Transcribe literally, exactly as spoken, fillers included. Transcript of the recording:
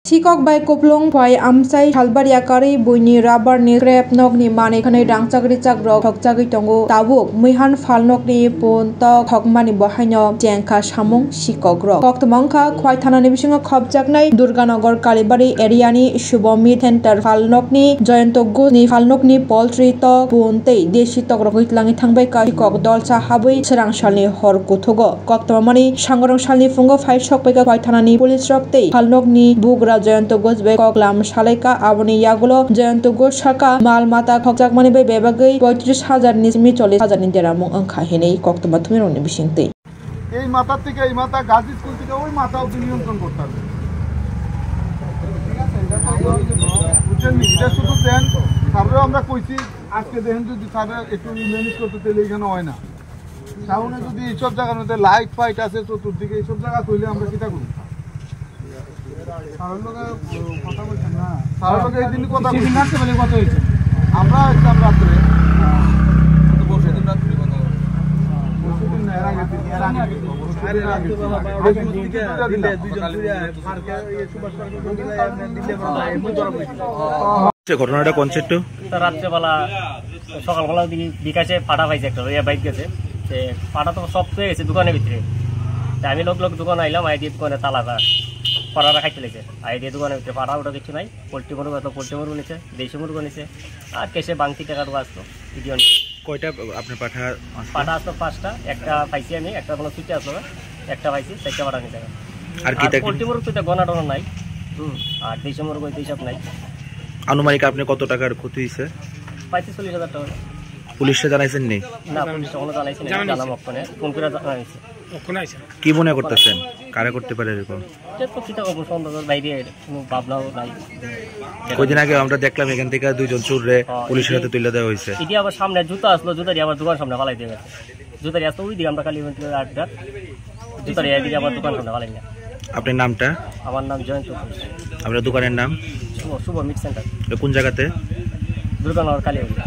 Sikok bai kupulung phai amchai salbari yakarwi buini rubber ni scrap nok ni manwi khwnwi rangchak richak rok thokjagwi tongo. Tabuk muihan phalnok ni pun tok thokmani bo haino chengkha samung sikok rok. Koktwma wngkha Khwai thana ni bisingo khopjaknai Durganagar Kalibari area ni Shubomit Center phalnok ni Jayanta Ghosh ni phalnok ni poultry tok pun tei desi tok rok twlangwi thangbai ka sikok dolsa habwi swrang salni hor kuthugo. Koktwma mani sangrong salni phungo phai sok paikha Khwai thanani police rok tei phalnokni bugra Jayanta Ghosh bai koklam salaikha. Aboni yagulo Jayanta Ghosh sakha, mal mata khokjakmani bai bebagwi poitris hajar ni simi chollis hajar ni deramung wngkha hinwi koktwma thumirokni bisingtwi. এই মাথার থেকে এই মাথা গাজী স্কুল থেকে ওই মাথা অবধি নিয়ন্ত্রণ করতে হবে। ঠিক আছে, এটা তো বুঝছেন নি? এটা শুধু দেন, তারপরেও আমরা কইছি আজকে দেখেন যদি স্যার একটু ম্যানেজ করতে, তাহলে এখানে হয় না। টাউনে যদি এইসব জায়গার মধ্যে লাইট ফাইট আছে চতুর্দিকে, এইসব জায়গা কইলে আমরা কিটা করব? স্যারের লগে কথা বলছেন না? স্যারের লগে এই দিন কথা সেদিন বলছি। রাত্রে বেলা কথা হয়েছে। আমরা আসলাম রাত্রে। তো পরশু দিন রাত্রে কথা হবে। পরশু দিন না, এর আগের দিন, এর আগের দিন। পরশু দিন এর আগের দিন। আগে দিন দুইটা দিন। দিলে দুইজন তুই পার্কে ওই সুভাষ পার্কে দিলে, দিলে, এমনি ধরা পড়েছিল। সে ঘটনাটা কোন সেট্টু? তা রাত্রেবেলা সকালবেলা ওদিকে বিকাশে ফাটা পাইছে একটা, লইয়া বাইক গেছে। তে ফাটা তো সব পেয়ে গেছে দোকানের ভিতরে। তা আমি লোক লোক দোকানে আইলাম, আই দিয়ে দোকানে তালা, তালা, ফাটাটা খাইতে লেগেছে। আই দিয়ে দোকানের ভিতরে ফাটা ওটা কিছু নাই, পোল্ট্রি মুরগ তো পোল্ট্রি মুরগ নিছে, দেশি মুরগ নিছে, আর কেসে বাংতি টাকা আসতো, ইডিয়ন। কয়টা আপনার পাঠা আসলো? পাঠা আসতো পাঁচটা, একটা পাইছি আমি, একটা কোনো চুটি আসলো না, একটা পাইছি, চারটা পাঠা নিতে হবে। আর কি আর দেখেন? পোল্ট্রি মুরগ তো এটা গনা টনা নাই, হুম, আর দেশি মুরগ ওই হিসাব নাই। আনুমানিক আপনি কত টাকার ক্ষতি হয়েছে? পঁয়ত্রিশ চল্লিশ হাজার টাকা। পুলিশে জানাইছেন নি? না, পুলিশে কোনো জানাইছে না, জানাইছে। জানাম ওখানে, ফোন করে জানাইছে। ওখানে আছে। কি মনে করতেছেন? কারা করতে পারে এরকম? এটা তো কিতা খবর, সন্দেহের বাইরে, কোনো ভাবনাও নাই। কয়দিন আগে আমরা দেখলাম এখান থেকে দুইজন চোররে হ্যাঁ, পুলিশের এই যে হাতে তুলে দেওয়া হয়েছে। এটি আবার সামনে জুতা আসলো, জুতাটি আবার দোকান সামনে ফালাই দিয়ে গেছে। জুতাটি আসলো ওই দিকে আমরা খালি আটটা, জুতাটি এদিকে আবার দোকান সামনে ফালাই না। আপনার নামটা? আমার নাম জয়ন্ত ঘোষ। আপনার দোকানের নাম? শুভ, শুভ মিট সেন্টার। এটা কোন জায়গাতে? দুর্গানগর কালীবাড়ি।